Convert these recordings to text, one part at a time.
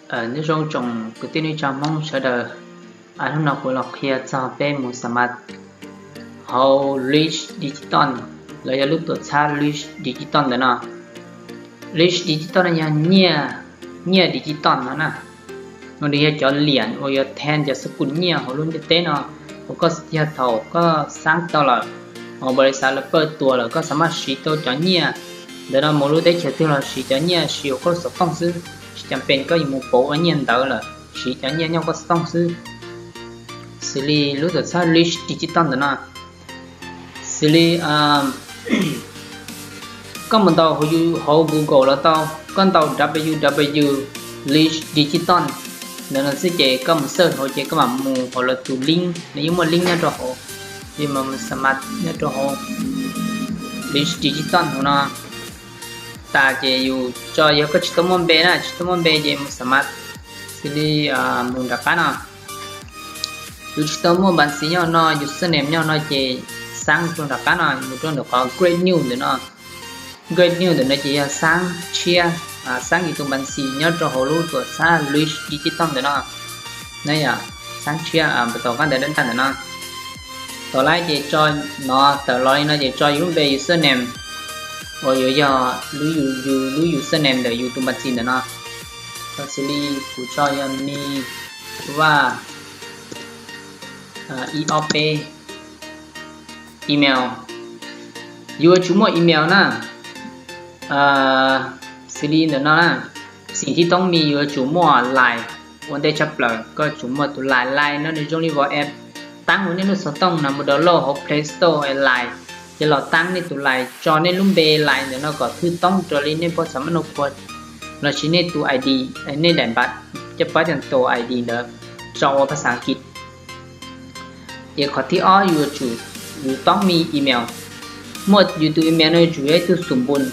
Nyob zoo tsoom kwv tij neej tsa Hmoob sawv daws, hnub no kuv los qhia txog peb mus xa mas hauv Lwm Digital, los yog lub tuam txhab Lwm Digital ntawm no. Lwm Digital no yog nyiaj, nyiaj digital no na. Nws yog cov liam uas yuav thee cov xab kum nyiaj hauv lub ntiaj teb no, uas koj yog thaum koj xaab tau lawm, uas npaum li xav lawv pawj tuas lawm koj xav maj siv tau cov nyiaj ntawm no mus lub teb chaws twg los siv cov nyiaj siv hauv koj lub xov tooj xwb, tsis cam pes koj yuav mus pauv ua nyiaj ntawv lawm, siv cov nyiaj nyob koj xov tooj xwb. Xws li lub tuam txhab Lwm Digital ntawm no, xws li koj mus ntaus hauv Google los tau, koj ntaus www Lwm Digital ntawm no xwb ces koj mus search hauv ces koj mam mus hauv lawv tus link, nws yeej muaj link nyob rau hauv, ces mam mus xa mas nyob rau hauv Lwm Digital hauv no. Tas ces yus tso, yog koj tsis tau muaj npe na, tsis tau muaj npe ces mus xa mas, xws li mus nram qab no. Yus tsis tau muaj npav xis nyob no, yus username nyob no ces xaab rau nram qab no, mus rau ntawm qhov create new ntawm no. Create new ntawm no ces yog xaab tshiab, xaab yus tus npav xis nyob rau hauv lub tuam txhab Lwm Digital ntawm no. Na yom, xaab tshiab, npam tau kab ntawv dab ntaj ntawm no. Thaum lawv ces tso, no tawm los li no ces tso yus lub npe username uas yuav yog lub yus, yus lub username ntawm yus tus npav xis ntawm no. Tau xws li kuv tso yog Miv Vaj ib ob peb, email, yuav tsum muaj email na. Xws li ntawm no na, xim thib toob mis yuav tsum muaj Line, ua ntej tshaj plaws koj tsum muaj tus Line. Line no nws zoo li WhatsApp, taab hauv nej lub xov tooj no mus download hauv Play Store es Line, ces los taab nej tus Line, tso nej lub npe Line ntawm no kom thwj toob raws li nej puab xav maj noj kua lossis nej tus ID, nej daim npav coj pab cov tus ID ntawd, tso ua phas xas Askiv. Ces qhov thib ob yuav tsum, yus toob me email. Muaj yus tus email no yuav tsum yog ib tug xum npun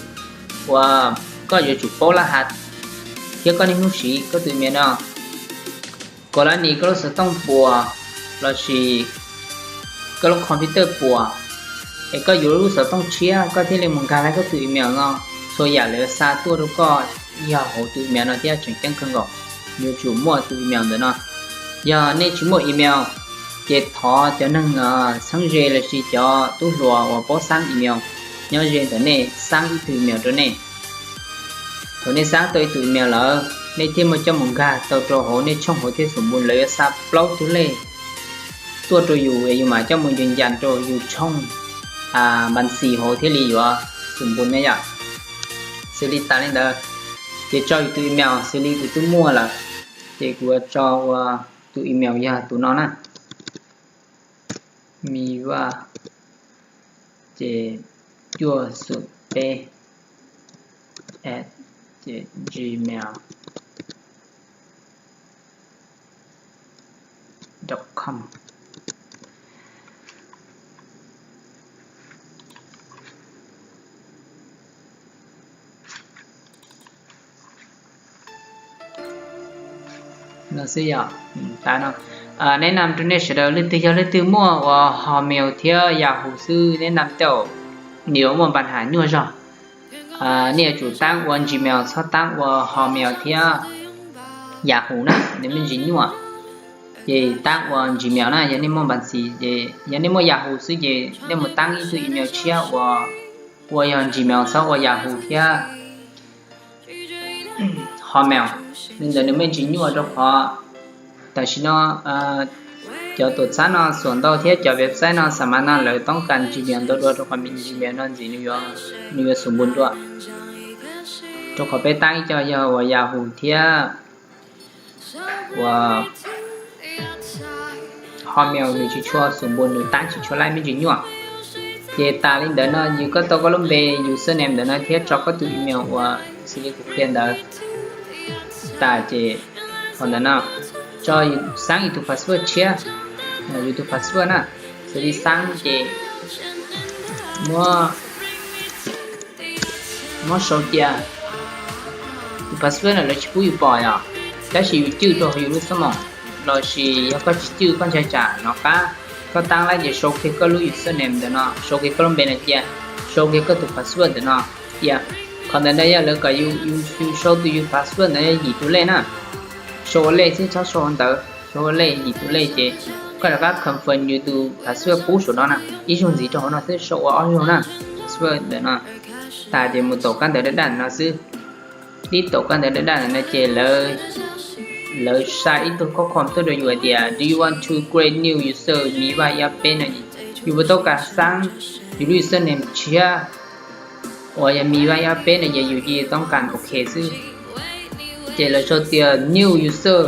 uas koj yuav tsum paub lab has thiab koj niaj hnub siv koj tus email no. Kom lab nis koj lub xov tooj puas lossis koj lub computer puas, es koj yuav lub xov tooj tshiab koj thiaj li mus nkag lawv koj tus email no. Txhua yam lawv xa tuaj rau koj yog hauv tus email no thiab tseem ceeb kawg nkaus, yuav tsum muaj tus email ntawm no. Yog nej tsis muaj email, ces thov cov neeg txheeb ze lossis cov tub hluas uas paub xaab email nyob ze ntawm nej xaab ib tug email rau nej. Thaum nej xaab tau ib tug email lawm, nej thiaj muaj coj mus nkag tau rau hauv nej tshooj hauv thiab xum npun, lawv yuav xa plaub tug lej tuaj rau yus es yus mam coj mus yus ncas rau yus tshooj npav xis hauv thiaj li yuav xum npun na yom. Xws li tas li ntawd, ces tso yus tus email xws li kuv twb muaj lawm, ces kuv yuav tso ua tus email yog tus no na, Miv Vaj ces cuaj xum peb at gmail dot com. No xwb yog tas no. Neb nam rau nej sawv daws leej twg yog leej twg muaj ua Hotmail thiab Yahoo xwb, neb nam tej zaum yuav muaj npa has nyuaj zog. Nej yuav tsum taab ua Gmail, txhob taab ua Hotmail thiab Yahoo na, nws me ntsis nyuaj. Ces taab ua Gmail na, yog nej muaj npa xis ces, yog nej muaj Yahoo xwb ces nej mus taab ib tug email tshiab ua, ua yog Gmail, txhob ua Yahoo thiab Hotmail, li ntawd nws me ntsis nyuaj rau qhov tam sim no cov tuam txhab no xuam ntau thiab cov website no xa mas no lawv toob kas Gmail ntau dua rau qhov Gmail no ntxiv nws yuav xum npun dua. Rau qhov peb taab ib co yog uas Yahoo thiab uas Hotmail nws tsis tshua xum npun, nws taab tsis tshua laib, me ntsis nyuaj. Ces tas li ntawd no, yus koj tau koj lub npe username ntawd no thiab tso koj tus email uas xws li kuv qhia ntawd tas ces qhov ntawd no tso, xaab yus tus password tshiab, yus tus password na, xws li xaab ces muab, muab sau cia. Tus password no lawv tsis pub yus pom yom, tab sis yus cwj rau hauv yus lub xab moos, lossis yog koj tsis cwj koj ntshai tsam nov qab, koj taab lawm ces sau kiag koj lub username ntawm no, sau kiag koj lub npe no cia, sau kiag koj tus password ntawm no cia. Qhov ntawd no yog lawv kom yus, yus sau tus yus password ntawd yog yim tus lej na. Sau ua lej xwb, txhob sau ua ntawv, sau ua lej, yim tus lej ces koj rov qab confirm yus tus password pub saum no na, ib zaug ntxiv rau hauv no xwb, sau ua ob zaug na, password ntawm no. Tas ces mus taum kab ntawv daj daj no xwb. Tib taum kab ntawv daj daj no ces lawv, lawv xa ib tug khob khom tuaj rau yus hais tias do you want to create new user Mivaj ib ob peb no, yus puas tau kam xaab yus lub username tshiab uas yog Mivaj ib ob peb no ces yus cia li toob kas ok xwb. Ces lawv sau tias new user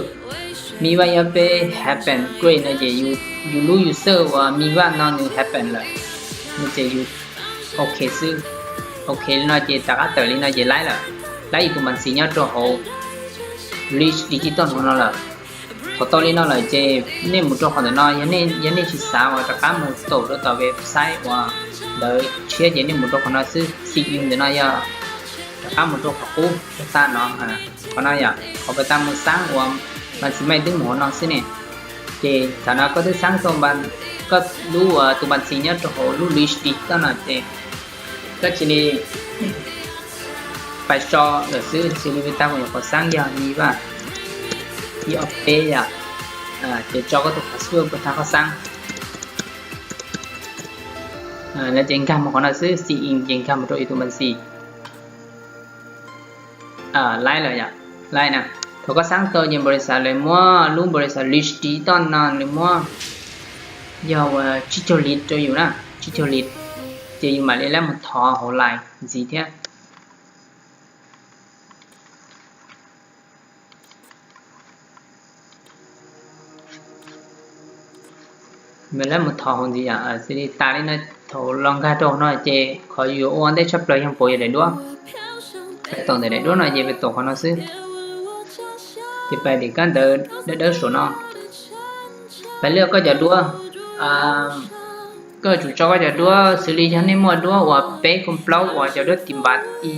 Mivaj ib ob peb has been created no ces yus lub user uas Mivaj no nws has been lawm no ces yus ok xwb. Ok li no ces rov qab tawm li no ces laib lawm, laib yus tus npa ntxis nyob rau hauv list digital no lawm. Thaum tau li no lawm ces nej mus rau qhov ntawm no, yog nej tsis xav uas rov qab mus taum rau tom website uas ntawd tshiab ces nej mus rau qhov no xwb, sign in ntawm no yog rov qab mus rau qhov qub rau tag no. Qhov no yog qhov puas tas mus xaab uas npa ntxis mas twb mus hauv no xwb ne. Ces thaum no koj twb xaab tau koj lub, tus npa ntxis nyob rau hauv lub list digital no ces koj cia li pais tso lawm xwb, xws li puas tas kuv nyuam qhuav xaab yog Mivaj ib ob peb yom, ces tso koj tus password puas tas koj xaab. Lawv ces nkag mus qhov no xwb, sign in ces nkag mus rau yus tus npa ntxis. Laib lawm yom, laib na. Thaum koj xaab tau ces npau li xav lawv muab lub npau li xav list digital no lawv muab yog uas tsib caug lis rau yus na, tsib caug lis, ces yus mam li laib mus thov hauv lais ntxiv thiab. Mam laib mus thov hauv ntxiv yom, xws li tas li no. Thaum los nkag rau hauv no ces qhov yus yuav ua ntej tshaj plaws yog pauv yus daim duab. Pais tom ntawm daim duab no ces pais tom qhov no xwb, ces pais tim kab ntawv dawb dawb saum no. Pais lwaj koj cov duab, koj yuav tsum tso koj cov duab, xws li yog nej muaj duab uas peb kaum plaub uas cov duab tim npav i,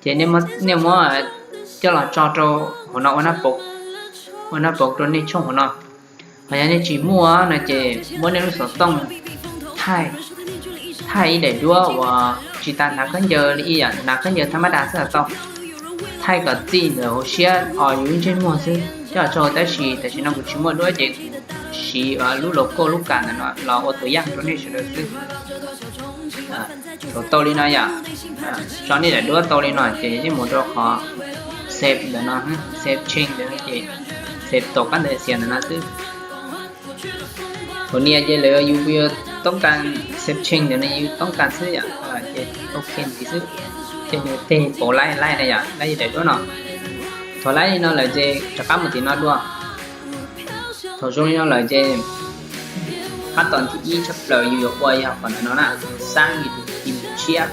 ces nej muab coj los tso rau hauv no ua naj pauv rau nej tshooj hauv no. Ho yog nej tsis muaj no ces muab nej lub xov tooj thaij, thaij ib daim duab uas tsis tas hnav khaub ncaws li ib yam, hnav khaub ncaws thaj mab das xwb los tau. Thaij kom txij ntawm hauv siab os yus lub ntsej muag xwb coj tso, tab sis tam sim no kuv tsis muaj duab ces siv lub logo lub kam ntawm no los ua tus yaj rau nej sawv daws xwb. Thaum tau li no yom, tso nej daim duab tau li no ces nej mus rau qhov save ntawm no, save change ntawm no ces save tom kab ntawv xiav ntawm no xwb. Thaum nias ces lawv yus yuav toob kas save change ntawm no yus toob kas xwb yom, ces ok ntxiv xwb. Ces nws tig pauv laib laib na yom, laib yus daim duab no. Thaum laib li no lawm ces rov qab mus tim no dua. Thaum zoo li no lawm ces qab tom thib ib tshaj plaws yus yuav ua yog qhov ntawm no na, xaab yus tus phim tshiab,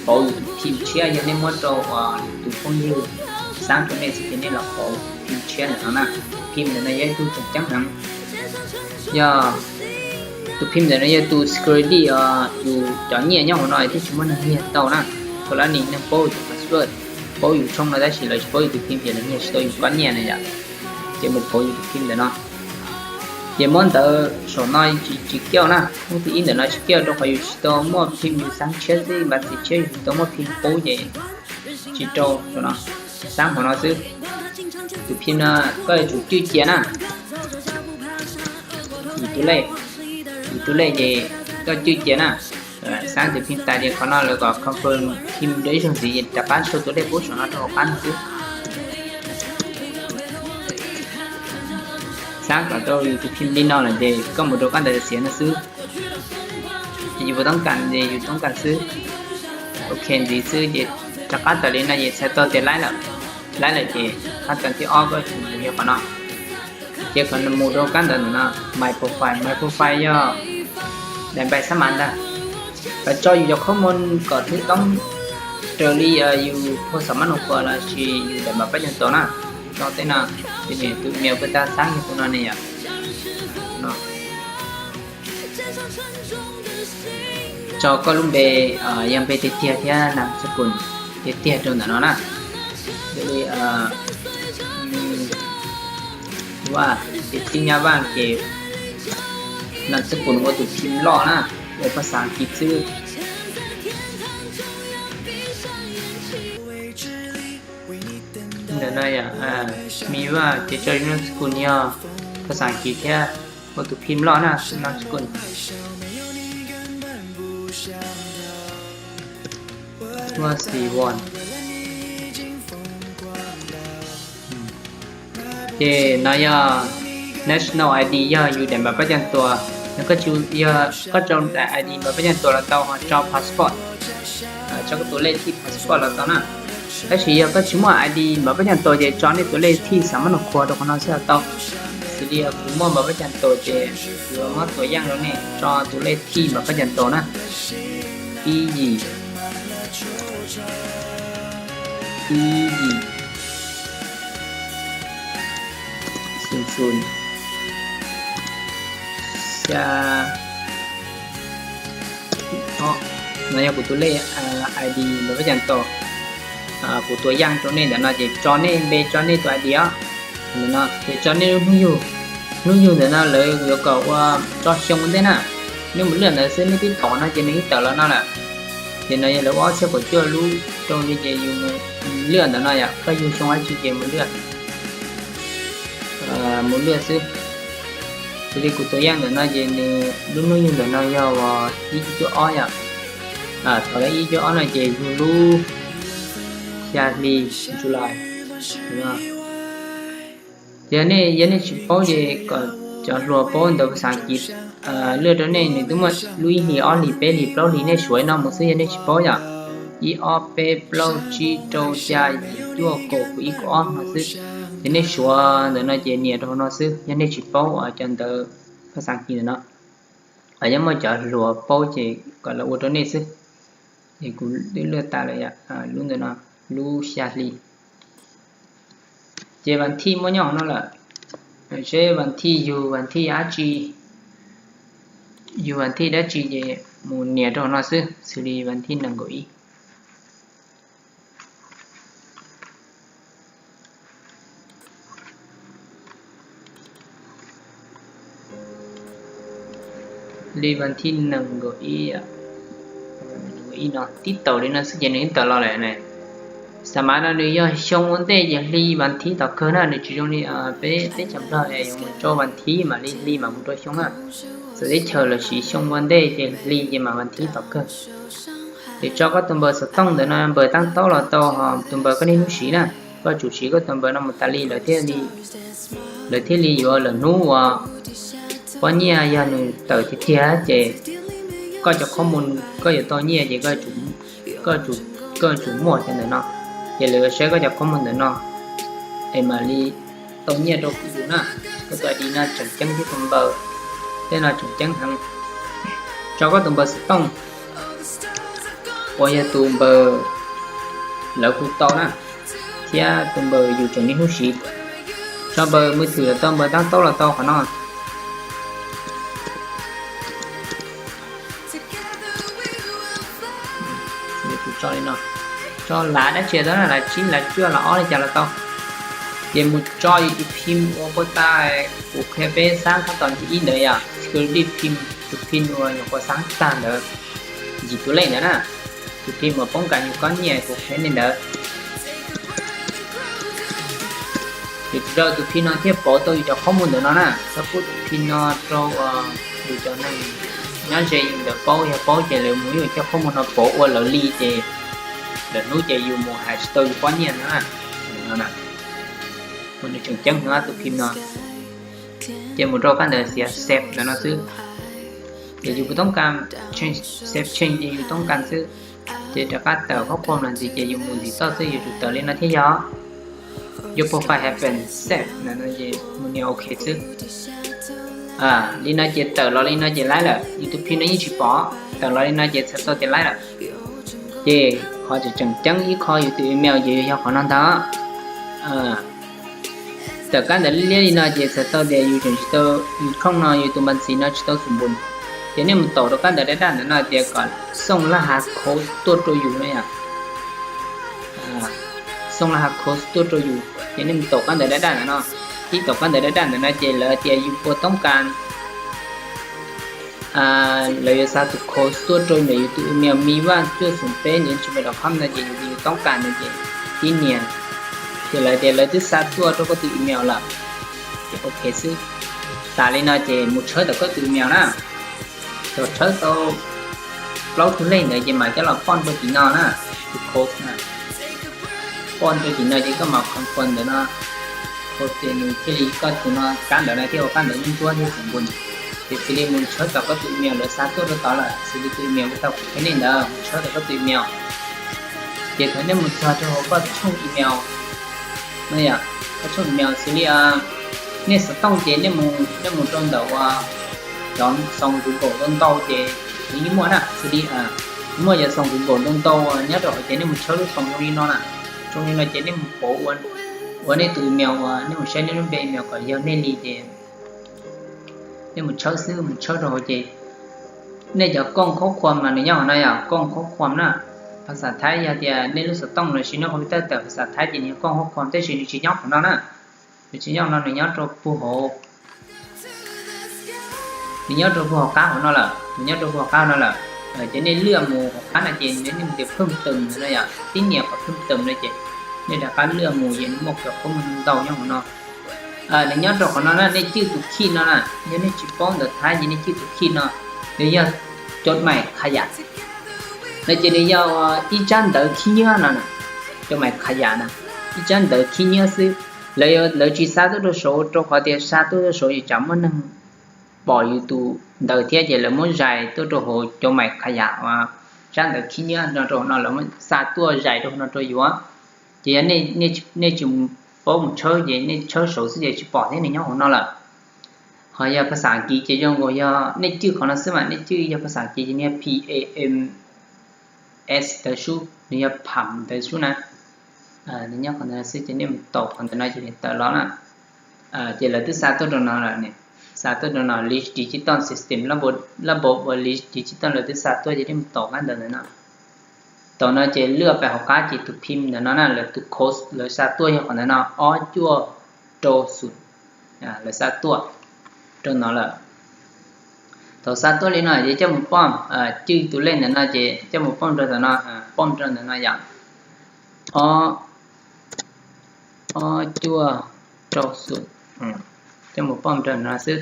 pauv yus tus phim tshiab. Yog nej muab rau yus tus phooj ywg xaab rau nej xwb ces nej los pauv tus phim tshiab ntawm no na. Phim ntawm no yog ib tug tseem ceeb heev, yog tus phim ntawm no yog tus security, yus cov nyiaj nyob hauv no thiaj tsis muaj neeg nyiag tau na. Thaum lawv nim neeg paub yus tus password, paub yus tshooj no tab sis lawv tsis paub yus tus phim ces lawv nyiag tsis tau yus koj nyiaj na yom. Ces mus pauv yus tus phim ntawm no. Ces muab ntawv saum no tsis kiaj na, muab thib ib ntawm no tsis kiaj rau qhov yus tsis tau muaj phim, yus xaab tshiab xwb, npav txiv tshiab yus tsis tau muaj phim qub ces tsis rau saum no, xaab hauv no xwb. Tus phim no koj yuav tsum cwj cia na, yim tus lej, yim tus lej ces koj cwj cia na. Xaab tus phim tas ces qhov no lawv kom confirm phim rau ib zaug ntxiv ces rov qab sau tus lej pub saum no rau hauv qab no xwb. Xaab kom tau yus tus phim li no lawm ces koj mus rau koj ntawv xiav no xwb. Ces yus puas toob kas ces yus toob kas xwb. Ok ntxiv xwb ces rov qab tawm li no ces txhais tau tias laib lawm. Laib lawm ces qab tawm thib ob koj tsum mus yog qhov no. Ces kom mus rau kab ntawv ntawm no, my profile, my profile yog daim npaim xab mav ntag. Lawv tso yus cov khob moos kom hlwb toob raws li yus phua xam mab nus khuas los sis yus daim npaim pab cog tuas na. Tso tej no, ces nws tus email puas tas xaab yog tus no ne yom. Tso koj lub npe, yog npe tiag tiag thiab nam txwj kun tiag tiag rau ntawm no na. Yog li Vaj, ces tib nyab Vaj ces nam txwj kun ua tus phim loj na, ua phas xas Askiv xwb. Ntawm no yog Miva, ces tso yus nab txuj kub yog phas xas Askiv thiab ua tus phim loj na, nab txuj kub Wasi Won. Ces no yog national I D, yog yus daim npav pab cag tuas. Yog koj tsis, yog koj tso daim I D npav pab cag tuas los tau, ho tso passport, tso koj tus lej thij passport los tau na. Tab sis yog koj tsis muaj I D npav pab cag tuas ces tso nej tus lej thij xam mab nus khuas rau qhov no xwb los tau. Xws li kuv muaj npav pab cag tuas ces kuv muab tua yaj rau nej, tso tus lej thij npav pab cag tuas na. Ib yim, ib yim, xu xu, xya, no yog kuv tus lej I D npav pab cag tuas. Kuv tua yaj rau nej ntawm no ces tso nej npe, tso nej tus I D os. Ntawm no ces tso nej lub hnub yug. Hnub yug ntawm no lawv yuav kom ua tso xyoo ua ntej na. Nej mus lwaj ntawd xwb, nej tib tom no ces nws yeej tawm los no lawm. Ces no yog lawv ua ob txhiab kaum cuaj lub rau li ces yus mus lwaj ntawm no yom, koj yug xyoo dab tsi ces mus lwaj, mus lwaj xwb. Xws li kuv tua yaj ntawm no ces nws lub hnub yug ntawm no yog ib cuaj ob yom. Thaum lawv ib cuaj ob no ces yug lub xya hli, July. Ces yog nej, yog nej tsis paub ces kom cov hluas paub ntawv phas xas Askiv lwaj rau nej, nws twb muaj lub ib hlis, ob hlis, peb hlis, plaub hlis, nej suav no mus xwb yog nej tsis paub yom. Ib ob peb plaub tsib rau xya yim cuaj kaum kaum ib kaum ob no xwb. Ces nej suav ntawm no ces nias rau hauv no xwb yog nej tsis paub cov ntawv phas xas Askiv ntawm no. Yog muaj cov hluas paub ces kom lawv ua rau nej xwb. Es kuv twb lwaj tas lawm, lub ntawm no, lub xya hli. Ces vas thij muaj nyob hauv no lawm. Seb vas thij yug vas thij dab tsi, yug vas thij dab tsi ces mus nias rau hauv no xwb, xws li vas thij nees nkaum ib. Li vas thij nees nkaum ib, ib no tib taum li no xwb ces nws twb tawm los lawm ne. Xa mav no nws yog xyoo ua ntej ces hli vas thib tom kawg na, nws tsis zoo li peb teb chaws Nplog es yuav mus rau vas thib mam li hli mam mus rau xyoo na. Txawm teb chaws los siv xyoo ua ntej ces hli ces mam vas thib tom kawg. Ces tso koj tus npawb xov tooj ntawm no, npawb tab tob los tau, ho tus npawb koj niaj hnub siv na. Koj tsum siv koj tus npawb no mus tas li lawv thiaj li, lawv thiaj li yuav lawm hnub uas pob nyiaj yog nws tawm tiag tiag ces koj cov qhob mus koj yuav tau nyiaj ces koj tsum muaj cov ntawm no. Ces lawv yuav saib koj cov qhob mus ntawm no es mam li tau nyiaj rau kuv yus na. Koj tus I D no tseem ceeb thiab tus npawb, tej no tseem ceeb heev. Tso koj tus npawb xov tooj uas yog tus npawb lawv hu tau na, thiab tus npawb yus tseem niaj hnub siv. Tso npawb muj thwm los tau, npawb tab tob los tau qhov no. Tso li no, tso lav dab tsi tau na, lav tsib, lav cuaj, lav ob li cas los tau. Ces mus tso yus tus phim uas puag ta, kuv qhia peb xaab qhov tom ntawm ib ntawd yom, security phim, tus phim uas nyuam qhuav xaab tag ntawd, yim tus lej ntawd na, tus phim uas poob kas yus kob nyiaj kuv qhia nej ntawd. Ces tso tus phim no thiaj pauv tau yus cov qhob mus ntawm no na. Txhob pub tus phim no rau yus cov neeg nyob ze yus ntawd paub, yog paub ces lawv mus yuav cov qhob mus no pauv ua lawv li ces lawv hnub ces yus mus hais tsis tau yus pob nyiaj no na. Nws tseem ceeb heev tus phim no. Ces mus rau kab ntawv xiav save ntawm no xwb. Ces yus puas toob kas change, save change ces yus toob kas xwb. Ces rov qab tawm qhob qhua los ntxiv ces yus mus ntxiv toj xwb, yus tsum tawm li no thiaj yog. Your profile has been saved ntawm no ces mus nias ok xwb. Li no ces tawm los li no ces laib lawm, yus tus phim no yeej tsis pom, tawm los li no ces txhais tau tias laib lawm. Ces qhov tseem ceeb ib qho yus tus email ces yog qhov no ntag. Tawm kab ntawv liab li no ces txhais tau tias yus tseem tsis tau, yus khooj no yus tus npa ntxiv no tsis tau xum npus. Ces nej mus taus rau kab ntawv daj daj ntawm no tias kom xooj laj hav khauv tuaj rau yus no yom. Xooj laj hav khauv tuaj rau yus ces nej mus taus kab ntawv daj daj ntawm no. Tib taus kab ntawv daj daj ntawm no ces lawv tias yus puas toob kas, lawv yuav xa tus khauv tuaj rau ntawm yus tus email mivaj cuaj xoom peb niam gmail dot com no ces yus toob kas no ces tib nias Ces lawv tias lawv twb xa tuaj rau koj tus email lawm. Ces ok xwb. Tas li no ces mus tshawb tom koj tus email na. Thaum tshawb tau plaub tug lej ntawd ces mam coj los poj rau tim no na, tus code na. Poj rau tim no ces koj mam confirm ntawm no, ces nws thiaj li koj tus no kab ntawv no thiaj ua kab ntawv ntsuab thiab xim npun. Ces xws li mus tshawb tom koj tus email lawv xa tuaj rau tod lawm, xws li tus email uas tau kuv qhia nej ntawd, mus tshawb tom koj tus email. Ces thaum nej mus txog rau hauv koj tshooj email no yom, koj tshooj email xws li nej xov tooj ces nej mus, nej mus rau ntawm uas cov xoo Google ntau ntau ces nws yeej muaj na, xws li muaj cov xoo Google ntau ntau nyob rau hauv ces nej mus tshawb lub xoo zoo li no na, zoo li no ces nej mus pauv ua nej tus email uas nej mus saib nej lub npe email kom yog nej li ces nej mus tshawb xwb, mus tshawb rau hauv ces nej cov kooj khaub khuam mas nws nyob hauv no yom, kooj khaub khuam na. Phas xas Thaib yog tias nej lub xov tooj los sis nej computer tawm phas xas Thaib ces nws yog kooj khaub khuam tab sis nws tsis nyob hauv no na. Nws tsis nyob no, nws nyob rau puag hauv, nws nyob rau puag hauv qab hauv no lawm, nws nyob rau puag hauv qab hauv no lawm. Ces nej lwaj mus hauv qab no ces nej mus tias phwj tws ntawd no yom, tib nias qhov phwj tws no ces nej rov qab lwaj mus ces nws muaj cov khaub mus ntau nyob hauv no. Nws nyob rau qhov no na, nej cwj tus khij no na, yog nej tsis paub ntawv Thaib ces nej cwj tus khij no, nws yog cov mais khas yam no ces nws yog ib tsab ntawv khib nyiab no, cov mais khas yam na, ib tsab ntawv khib nyiab xwb. Lawv, lawv tsis xa tuaj rau saud rau qhov tias xa tuaj rau saud ces tsam muaj neeg pom yus tus ntawv thiab ces lawv muab zais tuaj rau hauv cov mais khas yam uas tsab ntawv khib nyiab no rau hauv no, lawv muab xa tuaj zais rau hauv no rau yuav. Ces yog nej tsis paub mus tshawb ces nej tshawb saud xwb ces tsis pom thiab, nws nyob hauv no lawm. Ho yog phas xas As kiv ces zoo nkaus yog nej cwj qhov no xwb mas, nej cwj yog phas xas As kiv ces nws yog P A M S ntawd sub, nws yog pham ntawd sub na. Nws nyob qhov ntawd xwb ces nej mus taus qhov ntawd no ces nws tawm los na. Ces lawv twb xa tuaj rau no lawm, xa tuaj rau no Lij Digital System, lab npau ua Lij Digital lawv twb xa tuaj ces nej mus taus kab ntawv ntawm no. Taus no ces lwaj pais hauv qab ces tus phim ntawm no na, lawv tus code lawv xa tuaj yog qhov ntawm no ob cuaj rau xum, lawv xa tuaj rau no lawm. Thaum xa tuaj li no ces coj mus pom, cwj tus lej ntawm no ces coj mus pom rau ntawm no, pom rau ntawm no yom. Ob, ob cuaj rau xum, coj mus pom rau ntawm no xwb.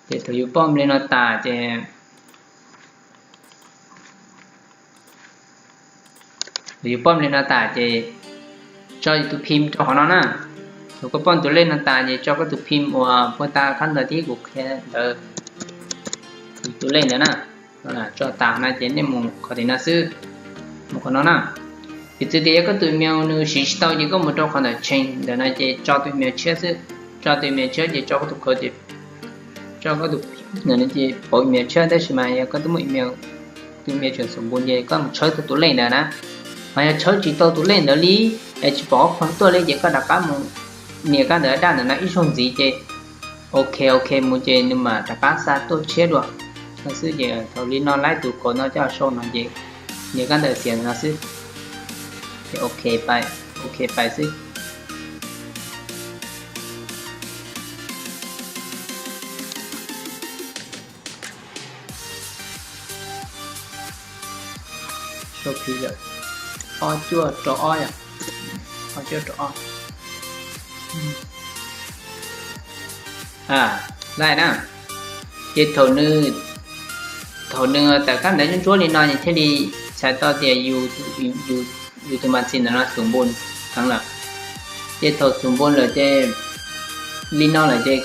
Ces thaum yus pom li no tas ces Thaum yus pom li no tas ces tso yus tus phim rau qhov no na. Thaum koj pom tus lej no tas ces tso koj tus phim uas puag ta kab ntawv tib kuv qhia ntawd, tus lej ntawd na. Tso tas no ces nej mus qhov tim no xwb, mus qhov no na. Piv txwv tias yog koj tus email nws siv tsis tau ces koj mus rau qhov ntawm change ntawm no ces tso tus email tshiab xwb. Tso tus email tshiab ces tso koj tus khav ces tso koj tus email no ces pauv email tshiab, tab sis mas yog koj twb muaj email, tus email tseem xum npun ces koj mus tshawb tau tus lej ntawd na. Ho yog tshawb tsis tau tus lej ntawd li es tsis pom qhov tuaj li ces koj rov qab mus nias kab ntawv daj ntawm no ib zaug ntxiv ces ok ok mus ces nws mam rov qab xa tuaj tshiab dua. No xwb ces thaum li no laib tus khav no coj sau no ces nias kab ntawv xiav no xwb ces ok pais, ok pais xwb. Sau phim yom, ob cuaj rau ob yom, ob cuaj rau ob. Laij na, ces thaum nws, thaum nws tawm kab ntawv ntsuab ntsuab li no ces thiaj li txhais tau tias yus, yus tus mas txis ntawm no xum npun heev lawm. Ces thaum xum npun lawm ces li no lawm ces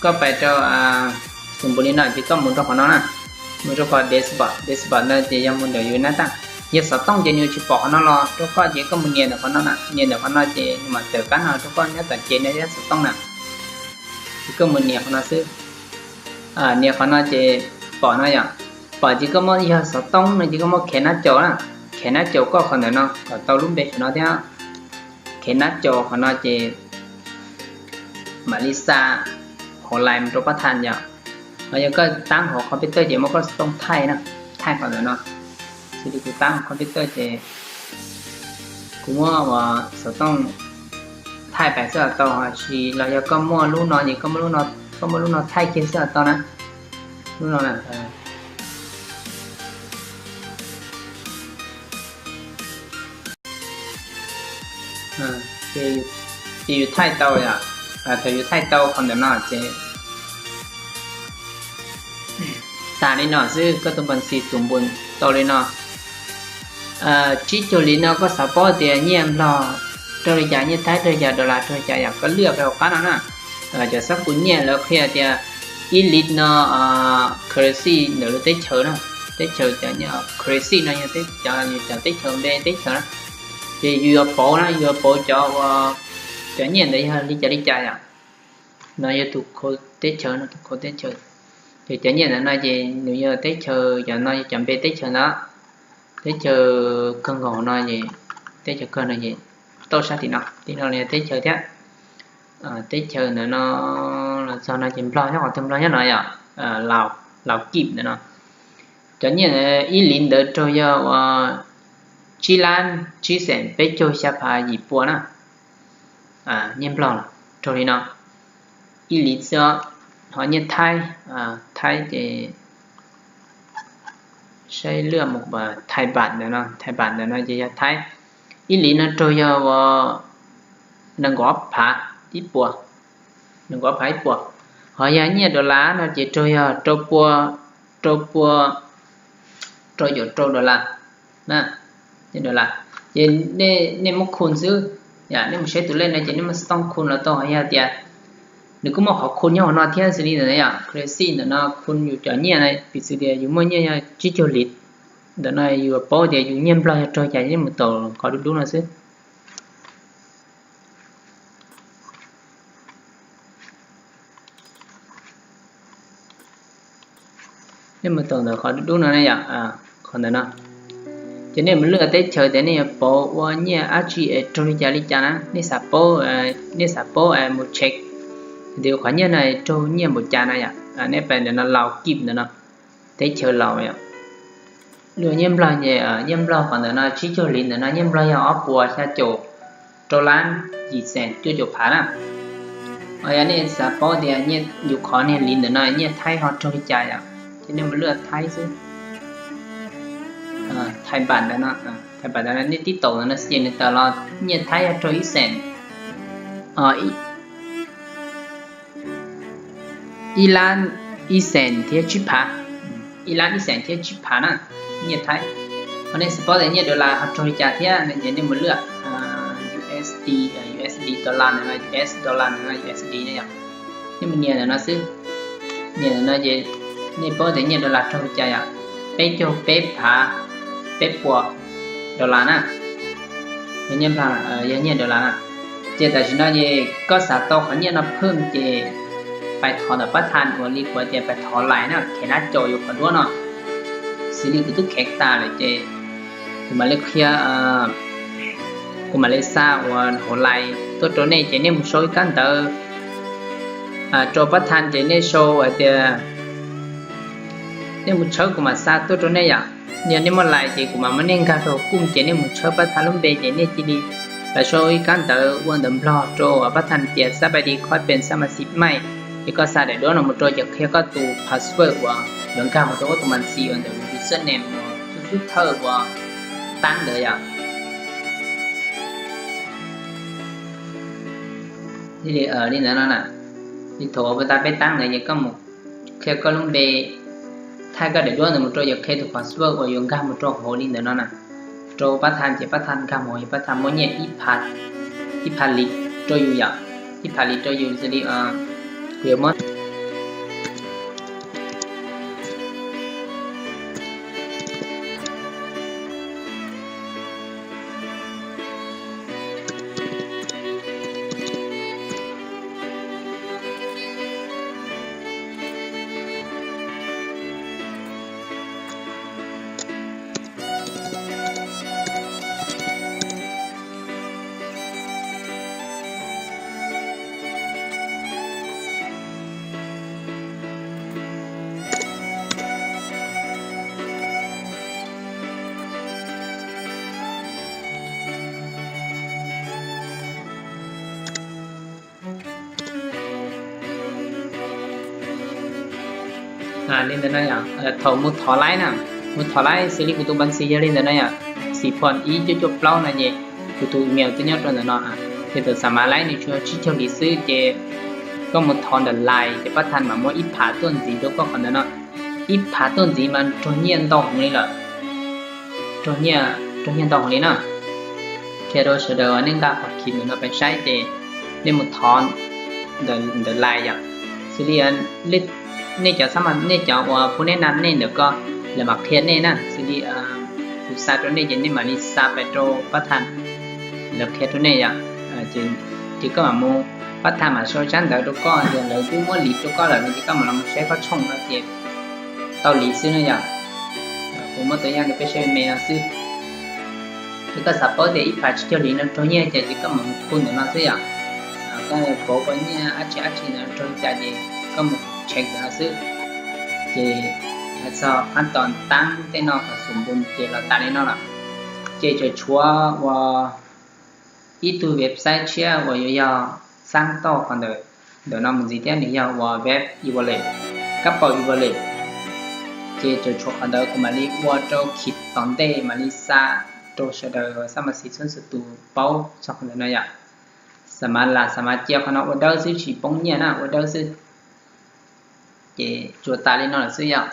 koj pais rau xum npun li no ces koj mus rau qhov no na, mus rau qhov dashboard, dashboard no ces yog mus ntawm yus nab taj. Yog xov tooj ces nws tsis pom qhov no los rau koj ces koj mus nias ntawm qhov no na, nias ntawm qhov no ces nws mam tawm kab no rau koj nyob tom ces no yog xov tooj na. Ces koj mus nias qhov no xwb. Nias qhov no ces pom no yom, pom ces koj muab, yog xov tooj no ces koj muab khev nab caus na, khev nab caus koj qhov ntawm no kom tau lub npe qhov no thiab. Khev nab caus qhov no ces mam li xa hauv lais mus rau pab thaj yom. Ho yog koj tab hauv computer ces muab koj xov tooj thaij na, thaij qhov ntawm no. Xws li kuv tab hauv computer ces kuv muab uas xov tooj thaij pais xwb los tau, ho tsis los yog koj muaj lub no ces koj muab lub no, koj muab lub no thaij kiag xwb los tau na. Lub no na. Ces yus thaij tau yom. Thaum yus thaij tau qhov ntawm no ces tas li no xwb, koj tus npas xis tus npun tau li no. Tsib caug li no koj xav paub tias nyiaj nplog raug li cas, nyiaj thaib raug li cas, dollar raug li cas yom, koj lwaj pem hauv qab no na. Cov xab pus nyiaj lawv qhia tias ib li no currency ntawm lub teb chaws na, teb chaws cov currency no yog cov teb chaws npe teb chaws na. Ces yus yuav pauv na, yus yuav pauv cov ua cov nyiaj ntawd yog li cas li cas yom. No yog tus khau teb chaws no, tus khau teb chaws. Ces cov nyiaj ntawd no ces nws yog teb chaws, cov no yog cov npe teb chaws ntawd. Teb chaws kawg nkaus no es, teb chaws kawg no es tau sab tim no, tim no yog teb chaws thiab. Teb chaws ntawm no los txog no ces nplog nyob qhov twg, nplog nyob no yom, Laus kib ntawm no. Cov nyiaj ib li ntawd raug yog ua tsib lab tsib xees peb caug xya phav yim pua na. Nyiaj nplog raug li no ib li xwb. Ho nyiaj thaib, thaib ces saib lwaj mus, thaib bat ntawm no, thaib bat ntawm no ces yog thaib. Ib li no raug yog ua nees nkaum ob phav ib puas, nees nkaum ob phav ib puas. Ho yog nyiaj dollar no ces raug yog rau pua, rau pua, rau caum rau dollar na. Dollar ces nej muab khun xwb. Nej mus saib tus lej no ces nej muab xov tooj khun los tau, ho yog tias nws kuj muaj qhov khun nyob hauv no thiab xws li ntawm no yom, currency ntawm no khun yus cov nyiaj na, piv xws tias yus muaj nyiaj yog tsib caug li. Ntawm no yus paub tias yus nyiaj nplog yog raug li cas, nej mus taus qhov dub dub no xwb. Nej mus taus ntawm qhov dub dub no ne yom, qhov ntawm no. Ces nej mus lwaj teb chaws tias nej yuav pauv ua nyiaj dab tsi es raug li cas li cas na, nej xav paub, nej xav paub mus check tias qhov nyiaj no raug nyiaj npaum cas na yom. Nej pais ntawm no Laus kib ntawm no, teb chaws Laus yom. Lwaj nyiaj nplog ces nyiaj nplog qhov ntawm no tsib caug li ntawm no nyiaj nplog yog ob puas xya caum rau lab yim xees cuaj caum phav na. Yog nej xav paub tias yus qhov niag li ntawm no nyiaj thaib ho raug li cas yom, ces nej mus lwaj thaib xwb. Thaib bat ntawm no, thaib bat ntawm no nej tib taus ntawm no xwb ces nws tawm los nyiaj thaib yog raug ib xees, ib lab ib xees thiab tsib phav, ib lab ib xees thiab tsib phav na, nyiaj thaib. Ho nej xav paub tias nyiaj dollar ho raug li cas thiab no ces nej mus lwaj U S D, U S D dollar ntawm no, U S dollar ntawm no, U S D ne yom. Nej mus nias ntawm no xwb, nias ntawm no ces nej paub tias nyiaj dollar raug li cas yom, peb caug peb phav peb puas dollar na. Yog nyiaj nplog, yog nyiaj dollar na. Ces tam sim no ces koj xav tau qhov nyiaj no phwj ces pais thov ntawm pab thaj uas li kuv tias pais thov lais na, khev nab caum yus qhov duab no. Xws li kuv twb khev tas lawm ces kuv mam li qhia, kuv mam li xa uas hauv lais tuaj rau nej ces nej mus sau ib kab ntawv rau pab thaj ces nej sau hais tias nej mus tshawb kuv mam xa tuaj rau nej yom. Yog nej muaj lais ces kuv mam muab nej nkag rau kuj ces nej mus tshawb pab thaj lub npe ces nej cia li los sau ib kab ntawv ua ntawv nplog rau pab thaj tias xab pai di khoj pes xab mas xis maij, ces koj xa daim duab no mus rau ces qhia koj tus password uas yuav nkag mus rau koj tus mas xis uas ntawm tus xab nem uas xub xub thawj uas tab ntawd yom. Li ntawd no na, li thaum uas pab thaj peb tab ntawd ces koj mus qhia koj lub npe, thaij koj daim duab ntawd mus rau ces qhia tus password uas yuav nkag mus rau hauv li ntawd no na, rau pab thaj ces pab thaj nkag mus ces pab thaj muab nyiaj ib phav li rau yus yom, ib phav li rau yus xws li kuv yuav muab Li ntawd no yom, thaum mus thov laib na, mus thov laib xws li kuv tus npas xis yog li ntawd no yom, xis phom ib cuaj cuaj plaub no ces Kuv tus email twb nyob rau ntawm no. Ces tus xa ma laib nws tsuas tsib caug hlis xwb ces koj mus thov ntawm Line ces pab thaj mam muab ib phav tuaj ntxiv rau koj qhov ntawm no. Ib phav tuaj ntxiv mas raug nyiaj ntau heev li lawm. Raug nyiaj ntau heev li na. Qhia rau sawv daws nej nqa qhov khiv ntawm no pes saib ces nej mus thov ntawm Line yom. Xws li nej cov, nej cov uas pub neb na, nej ntawm ko lawv mam qhia nej na. Xws li kuv xa rau nej ces nej mam li xa pes rau pab thaj, lawv qhia rau nej yom. Ces koj mam mus, pab thaj mam sau tsab ntawv rau koj tias lawv twb muab liv rau koj lawm no ces koj mam los saib koj tshooj no ces tau liv xwb no yom. Kuv muab tus yaj rau peb saib me me no xwb. Ces koj xav paub tias ib phav tsib caug hlis no raug nyiaj cas ces koj mam mus khu ntawm no xwb yom. Koj pauv ko nyiaj dab tsi dab tsi no raug li cas ces koj mus check ntawm no xwb. Ces hais txog qhab tos taab tej no kom xum npu ces los tas li no lawm. Ces tseem tshuav ua ib tug website tshiab uas yuav yog xaab tauj qhov ntawm, ntawm no mus ntxiv thiab nws yog ua web e-wallet, kab paus e-wallet. Ces tseem tshuav qhov ntawd kuv mam li ua rau khiv tom ntej mam li xa rau sawv daws xab mas xis txhua tus paub txog qhov ntawm no yom. Xa ma las xa ma cia qhov no ua dawb xwb tsis poob nyiaj na, ua dawb xwb. Ces tsuas tas li no lawm xwb yom.